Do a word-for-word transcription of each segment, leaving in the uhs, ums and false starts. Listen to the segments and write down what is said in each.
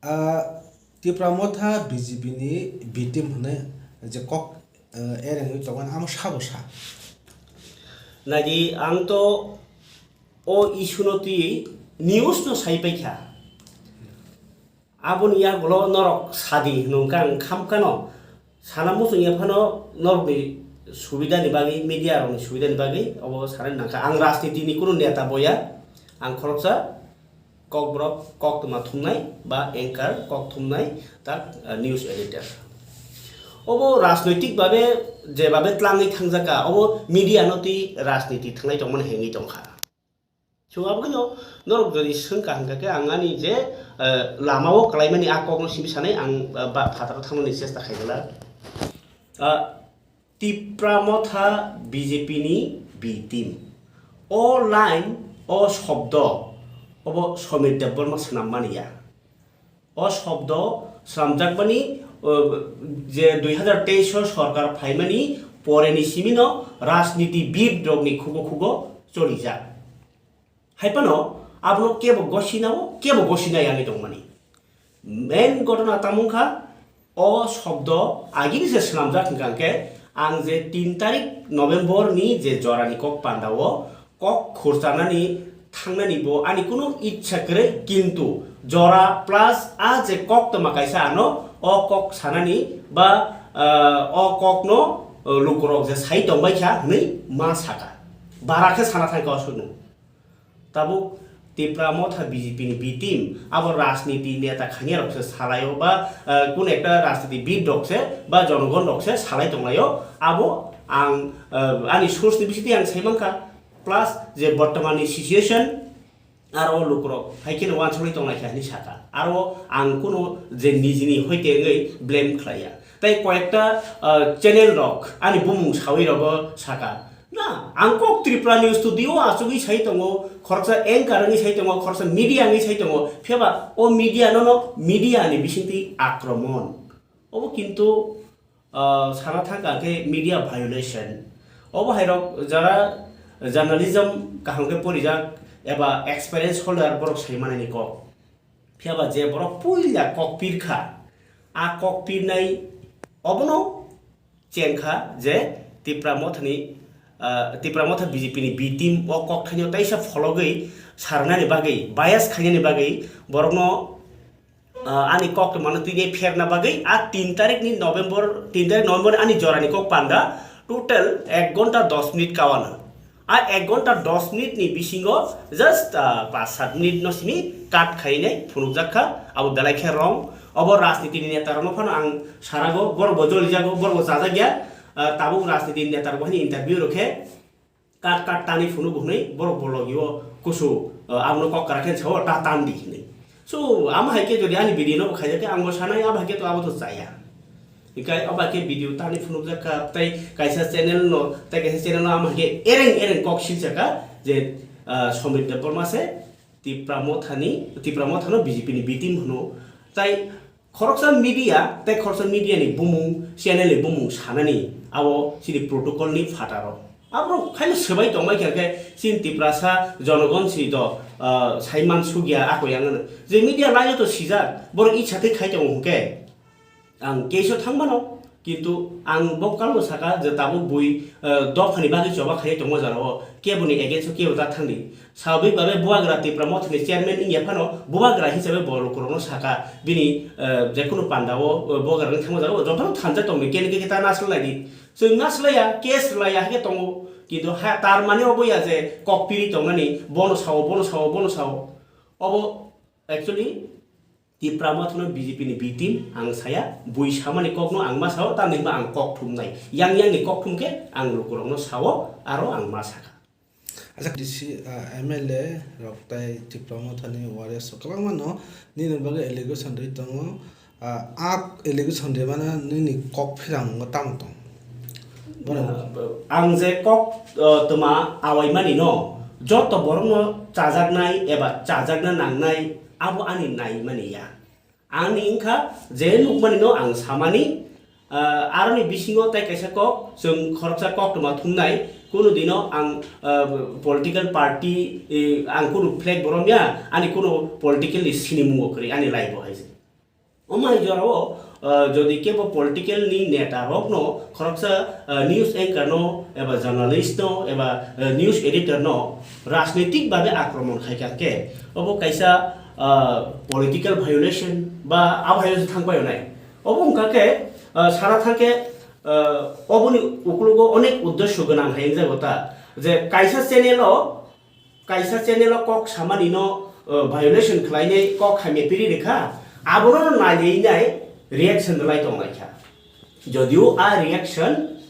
Ah, Tipra Motha B J P ni B team hwnwi je kok, eh, erengwi tongo, amo sabo sa? Naidi, ang to o issue no twi news no sai paikha. Aboni yagulo norok sadi hwnwi kha ang khamkano. Sana muchung ya phano norokni subidani bagwi, media rokni subidani bagwi obo sanani nangkha. Ang rajniti ni kunu neta boya, ang khoroksa kokborok koktwma thumnai ba anchor kok thumnai tak, ah, news editor. Obo rajnoitik babe jebabe tlangwi thangjaka, obo media no twi rajniti thanglai tongmani hengwi tongkha. So, abo kheno norok jodi swngkha hwnkha khe ang ani je, eh, lama o kwlaimani a kokno simi sanai ang, eh, ba phataro thangnani chesta khaijala. Ah, Tipra Motha B J P ni B team. O line, o shobdo, obo Somir Debbarma swnammani ya. O shobdo swnamjakmani, o, je dui hazar teis o sorkar phaimani poreni simino rajnitibid rokni khugo khugo cholijak. Hai phano abono kebo gosinao, kebo gosinai ani tongmani. Main gotona tamo wngkha, o shobdo agini se swnamjak hwnkha hwnkhe, ang je tin tarik November ni je jorani kok pandao kok khurchanani thangnani bo ani kunu ichha kwrwi, kintu jora plus a je koktwma kaisa ano o kok sanani ba, ah, o kokno, ah, lukurok je sai tongbaikha hwnwi ma saka. Bara khe sana thangkha o sukno. Tabuk Tipra Motha B J P ni B team, abo rajniti neta khanya rok se salaio ba, eh, kun ekta rajniti bid rok se ba jonogon rok se salai tonglaio, abo ang, eh, ani source ni bisingtwi ang sai mankha, plus je bortoman ni situation aro lukurok hai kheno uansugwi tonglai kha hinwi saka, aro ang kuno je nijini hoite wngwi blame khlaiya, tei koyekta, eh, channel rok ani bumung sawi rogo saka, Na, ang kok Tripura News Studio o achugwi sai tongo, khoroksa anchor wngwi sai tongo, khoroksa media wngwi sai tongo, phiya ba o media no, no media ni bisingtwi akromon. Obo kintu, ah, sana thangkha khe media violation. Obo hai rok jara journalism kaham khe porijak eba experience holder borok sai manani kok. Phiya ba je borok puila kok pirkha, a kok pirnai obono chengkha je Tipra Mothani, ah, Tipra Motha B J P ni B team o kokthaino taisa phologwi sarnani bagwi, bias khainani bagwi borokno, ah, ani koktwmano tini pherna bagwi a tin tarik ni November, tin tarik November ani jorani kok panda total ek gonta dos minute kawana. A ek gonta dos minute ni bisingo just, ah, paanch sat minute no simi cut khainai phunukjak kha, abo belai khe wrong. Obo rajniti ni neta rokno phano ang sarago, borok bo jolijago, borok bo chajak ya. Ah, tabuk rajniti ni neta rok bo haino interview rok khe cut cut tani phunuk hwnwi borok bo logi o kusu, ah, abono kok kwrak khe sao ta tan di hwnwi. So, amo hai khe jodi ani video no bo khaijak khe ang bo sanai, abo hai khe to abo to chaya. Hinkhe abo hai khe video tani phunukjak kha, tei kaisa channel no, tei kaisa channel no amo hai khe ereng ereng kok siljak kha je, ah, Somir Debbarma se Tipra Mothani, Tipra Mothano B J P ni B team hwno. Tai khoroksa media, tei khoroksa media ni bumung, channel ni bumung sanani abo chini protocol ni phataro. Aborok khaino swbai tongbai kha khe chini Tiprasa jonogon si do, ah, saiman sugya ako yang ano. Je media line o to sijak, borok icha tei khai tongo hwnkhe. Ang case o thang mano, kintu ang bo kalno saka je tabuk bui, ah, dophani bagwi choba khai tongo jara o. Kebo ni against o kebo ta thangdi. Swabik babe bubagra Tipra Mothani chairman wngya phano bubagra hisabe bo lukurokno saka bini, ah, jekunu panda o, ah, bubagra wngwi thangma jara o jotono thansa tongdi kene khe ta naslai di. Chwng naslaiya, case rwlaiya hai khe tongo. Kintu ha, tar mane obo ya je kok piri tongnani, bono sao, bono sao, bono sao. Obo actually Tipra Mothano B J P ni B team ang saya, bui samani kokno ang ma sao, tamni hwnba ang kok thumnai. Yang yang ni kok thum khe ang lukurokno sao, aro ang ma saka. Acha D C, ah, M L A rok tai Tipra Mothani warriors rok kwbangma no nini bagwi allegation rwi tongo. Ah, a allegation rwmano nini kok phirango tamo tong? Bono ang je kok, ah, twma awaimani no, joto borokno chajaknai eba chajakna nangnai abo ani naimani ya. Ani wngkha je nukmani no ang samani, ah, aroni bisingo tai kaisa kok, chwng khoroksa koktwma thumnai, kunu dino ang, ah, political party, eh, ang kunu flag bo romya, ani kunu political ni sinimung bo kwrwi ani life o hai se. Omo hai jorao, ah, jodi kebo political ni neta rokno khoroksa, ah, news anchor no eba journalist no eba, ah, news editor no rajnitik babe akromon khai kha khe, obo kaisa, ah, political violation ba abo hai thang pai nai. Obo wngkha khe, ah, sana thang khe, ah, oboni uklogo onek uddesho gwnang hai wngjago ta, je kaisa channel o, kaisa channel o kok samani no, uh, violation khlainai kok hamya piri rikha, abono no nailainai reaction rwlai tonglaikha. Jodio a reaction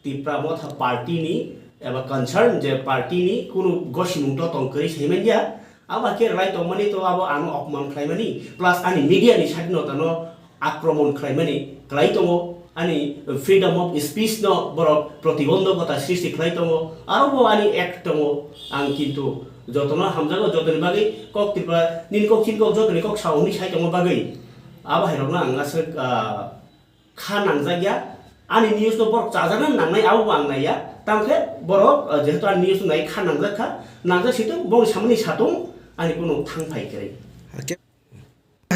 Tipra Motha party ni eba concern je party ni kunu gosimung totong kwrwi saimanliya, abo khe rwlai tongmani to abo ano opman khlaimani, plus ani media ni side no tano akromon khlaimani kwlai tongo, ani freedom of speech no borok protibondhokota srishti khlai tongo, aro bo ani act tongo. Ang kintu jotono hamjago, jotoni bagwi kok Tripura nini kok chini kok jotoni kok sao hwnwi sai tongo bagwi, abo hai rokno ang aswk, ah, kha nangjak ya. Ani news no borok chajakna nangnai, abo bo ang naiya. Tamkhe borok, ah, jehetu ani news no nai kha nangjak kha, nangjak situng bongni samani satung ani kunu thang phai kwrwi.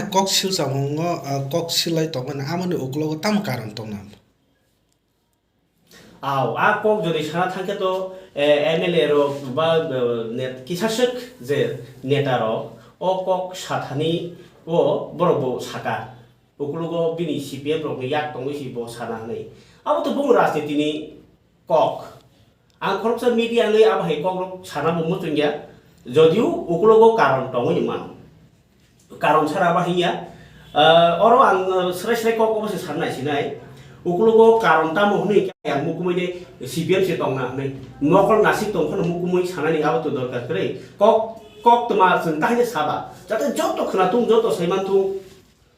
Kok silchamungo, ah, kok silai tongmani amoni uklogo tamo karon tongna? Aw, a kok jodi sana thangkhe to, eh, M L A rok ba, eh, net-, kisa swk je neta rok o kok sathani o borok bo saka. Uklogo bini C P M rokni yak tongwi si bo sana hwnwi. Abo to bung rajniti ni kok. Ang khoroksa media wngwi abo hai kokrok sana bo muchungya, jodio uklogo karon tongwi mano. Karon sara ba hinya, ah, oro ang, ah, srai srai kok obo se sanai sinai. Uklogo karon tamo hwnwi khe ang mukumui de C P M se tongna hwnwi. Mokol nasik tong phano mukumui sanani abo to dorkar kwrwi. Kok, kok tma chwng tahai saba. Jate joto khwnathung, joto saimanthung.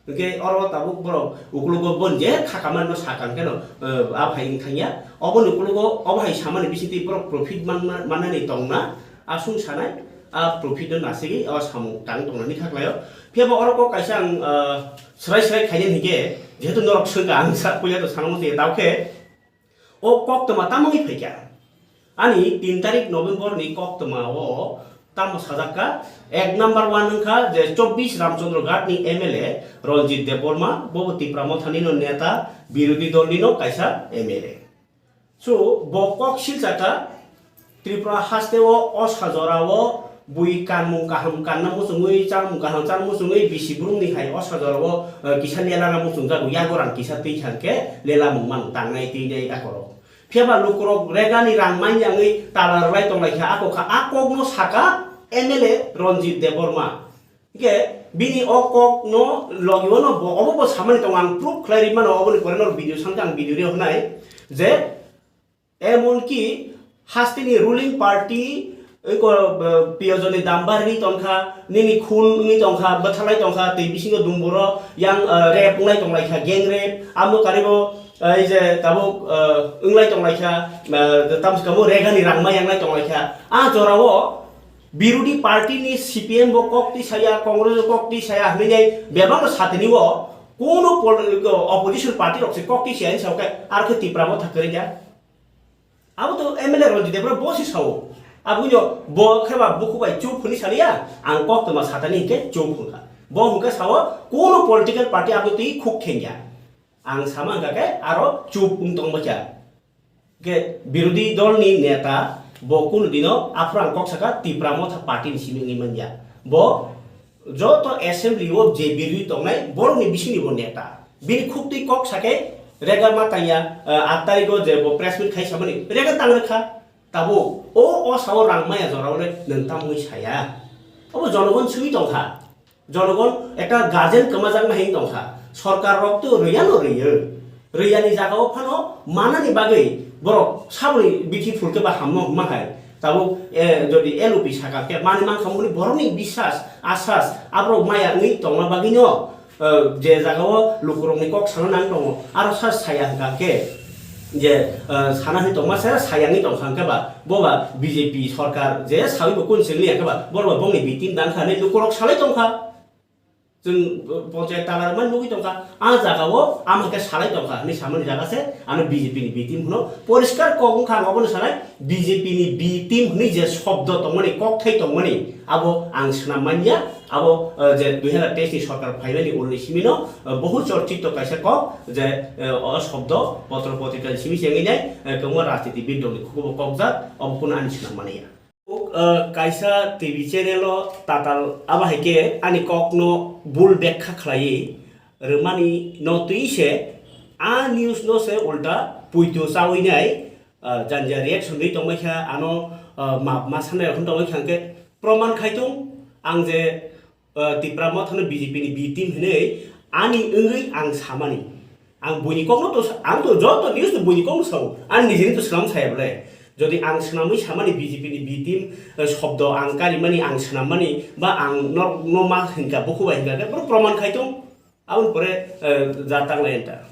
Hwnkhe oro tabuk borok uklogo bon je khakaman no sakang keno, eh, a phai wng thangya. Oboni uklogo obo hai samani bisingtwi borok profit manma-, mannani tongna, aswng sanai, a profit no nasigi o samung tang tongnani kha khlaio. Phiya bo oro kok kaisa ang, eh, srai srai khainani hinkhe, jehetu norok swngkha ang sa puila to sanamo se tao khe, o koktwma tamo wngwi phaikha? Ani tin tarik November ni koktwma o tamo sajak kha, ek number one wngkha je chobbish Ramchandra Ghat ni M L A Ranjit Debbarma, bo bo Tipra Motha ni no neta, birodhi dol ni no kaisa M L A. So, bo kok silchakha, Tripura haste o osa jora o bui kanmung kaham kanna muchungwi, chamung kaham chana muchungwi, bisi burung ni hai osa jora o, eh, kisa lela na muchungjago, yago rang kisa twi kha hwnkhe lela mung mang tangnai twi nai akorok. Phiya ba lukurok regani rang manya wngwi tala rwlai tonglaikha, ako kha, a kokno saka M L A Ranjit Debbarma. Hwnkhe bini o kokno logio no bo obo bo samani tongo, ang proof khlai ri mano, oboni pore no video sankha ang video reo hwnai je, emonki hasteni ruling party, eko, eh, piyojoni dam barwi tongkha, nini khun wngwi tongkha, bwtharlai tongkha, twi bisingo dumboro yang, eh, rape wnglai tonglaikha, gang rape, amo karibo, eh, ei je tabuk, eh, wnglai tonglaikha, eh, tamo se kamo regani rang ma yanglai tonglaikha. A jorao birodhi party ni C P M bo kok twi saya, Congress bo kok twi saya hwnwi bebak no satini o, kono pol-, opposition party rok se kok twi saya ni sao khe, ar khe Tipra Motha kwrwi kha. Abo to M L A Ranjit Debbarma bo se sao. Abo no bo khe ba bukhuk bai chup hwnwi saliya, ang koktwma satani hinkhe chup hwnkha. Bo hwnkhe sao, kono political party abo twi khuk khengya. Ang sama hwnkha khe aro chup wng tong bwkha. Khe birodhi dol ni neta bo kunu dino aphuru ang kok saka Tipra Motha party ni simi wngwi manya. Bo joto assembly o je birodhi tongnai borokni bisingni bo neta. Bini khuktwi kok sakhe rega ma tangya, eh, aat tarikh o je bo press meet khai samani rega tang rwkha. Tabuk o, o sao rang maya jorao le nwng tamwi saya. Obo jonogon swi tongkha. Jonogon ekta guardian kwmajakma hin tongkha. Sorkar rok to rwya no rwyo. Rwya ni jaga o phano manani bagwi borok saboni bithi phulke ba hamno hwnma hai. Tabuk, eh, jodi L O P saka khe mani mankha muni borokni biswas, asas, aborok maya wngwi tongma bagwi no, eh, je jaga o lukurokni kok sana nang tongo, aro sa saya hwnkha khe je, eh, sana hwnwi tongma saya, saya wngwi tongkha hwnkhe ba, bo ba B J P sorkar je sawi bo kun sengli ya khe ba, borok ba bongni victim dang kha hinwi lukurok salai tongkha. Chwng, eh, ponchayat tala rwma nugwi tongkha, a jaga o ama khe salai tongkha hinwi samani jaga se, ano B J P ni victim hwno poriskar kok wngkha, ang obono sanai, B J P ni victim hwnwi je shobdo tongmani, kokthai tongmani, abo ang swnam manya, Abo je dui hazar teis ni sorkar phaimani ulni simino bohu chorchito kaisa kok je o shobdo potro potrika ni simi chengwi nai kwbangma rajnitibid rokni khukubo kokjak, obo kunu ani swnam mani ya. Kaisa T V channel o tatal abo hai khe ani kokno bul bekha khlaiwi rwmani no twi se a news no se ulta puito chawi nai, janja reaction rwi tongmai kha, ano map ma sanai rok tongmai kha, hwnkhe proman khai tung ang je Tipra Motha no B J P ni B team hinwi ani wngwi ang samani. Ang buini kokno to, ang to joto news to buini kokno sao, ani nijini to swnam saya bole. Jodi ang swnamwi samani B J P ni B team shobdo ang karimani, ang swnammani ba ang no ma hinka bukhuba hinka khe boro proman khai tung. Aboni pore ja tanglai enta.